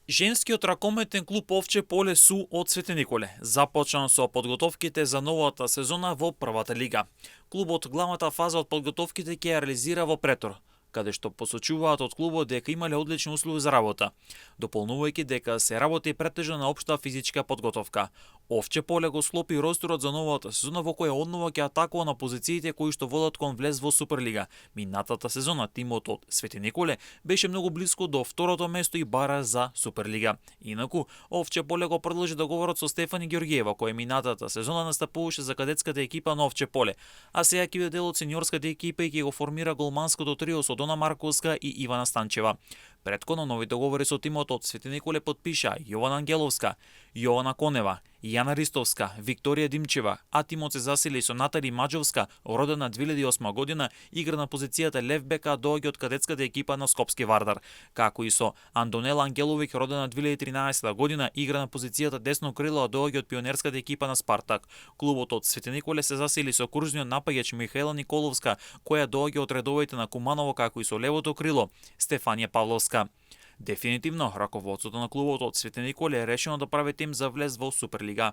Женскиот ракометен клуб Овче поле СУ од Свети Николе започна со подготовките за новата сезона во првата лига. Клубот главната фаза од подготовките ќе ја реализира во Претор, каде што посочуваат од клубот дека имале одлични услови за работа, дополнувајќи дека се работи претежно на општа физичка подготовка. Овче поле го склопи ростерот за новата сезона во која однова ќе атакува на позициите кои што водат кон влез во Суперлига. Минатата сезона тимот од Свети Николе беше многу блиску до второто место и бара за Суперлига. Инаку, Овче поле го продолжи договорот со Стефани Ѓоргиева, која минатата сезона настапуваше за кадетската екипа на Овче поле, а сега ќе биде дел од сениорската екипа и ќе го формира голманското трио со Дона Марковска и Ивана Станчева. Предходно нови договори со тимот од Свети Николе подпиша Јована Ангеловска, Јована Конева, Јана Ристовска, Викторија Димчева, а тимот се засили со Натали Маџовска, родена 2008 година, игра на позицијата левбека, доаѓа од кадетската екипа на Скопски Вардар, како и со Андонела Ангеловиќ, родена 2013 година, игра на позицијата десно крило, доаѓа од пионерската екипа на Спартак. Клубот од Свети Николе се засили со кружниот напаѓач Михаела Николовска, која доаѓа од редовите на Куманово, како и со левото крило Стефанија Павловска. Дефинитивно, раководството на клубот од Свети Николе е решено да прави тим за влез во Суперлига.